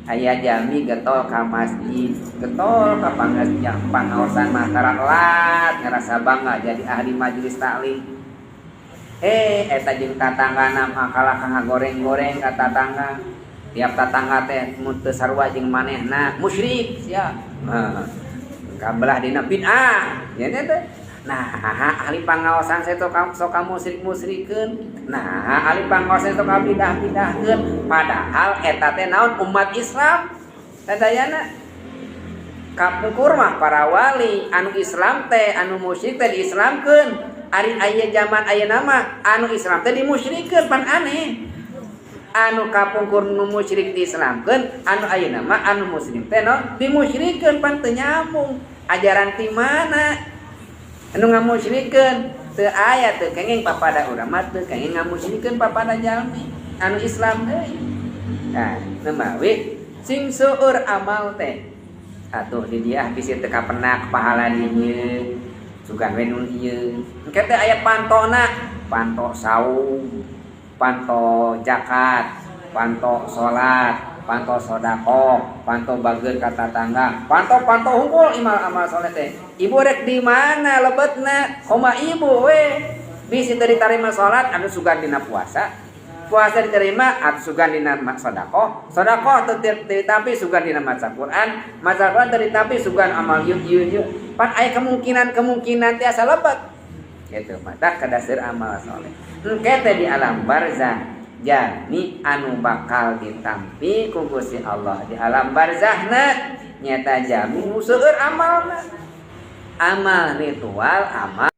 Aya jalmi getol ka masjid, getol ka pangaosan masyarakat, ngerasa bangga jadi ahli majelis taklim. Eta jeung tatanggana makalah ngagoreng-goreng ka tatangga. Tiap tatangga teh mun teu sarua jeung manehna musyrik sia. Nah, kabelah dina bid'ah nya teh. Nah, ahli pangaosan sok sok musyrik-musyrikeun. Nah, ahli pangaosan sok bidah-bidahkeun, padahal eta teh naon, umat Islam sadayana. Kapungkur mah para wali anu Islam teh, anu musyrik teh diislamkeun. Ari aya zaman ayeuna mah anu Islam teh dimusyrikeun, pan aneh. Anu kapungkur nu musyrik diislamkeun, anu ayeuna mah anu muslim teh no dimusyrikeun, pan teu nyambung. Ajaran ti mana anu ngamusyrikeun? Teu aya, teu kenging papada urang mah, teu kenging ngamusyrikeun papada jalmi anu Islam deui. Nah, nemawi sing seueur amal teh atuh di dia bisi teu kapenak pahala di dieu, sugan we nu ieu. Engke teh aya pantona, panto saum, panto zakat, panto salat, panto sodakoh, panto bager ka tatangga, panto-panto hungkul imal amal soleh teh. Ibu rek di mana lebetna? Koma ibu we. Bisi teu diterima salat anu sugan dina puasa. Puasa diterima atuh sugan dina sodakoh. Sodakoh teu ditampi sugan dina maca Quran, maca Quran teu ditampi sugan amal yuk yuk yuk. Pan aya kemungkinan-kemungkinan tiasa lebet. Gitu, mata kadaseur amal soleh. Engke teh di alam barzah jalmi anu bakal ditampi ku Gusti Allah di alam barzahna nyata jalmi nu seueur amalna, amal ritual, amal.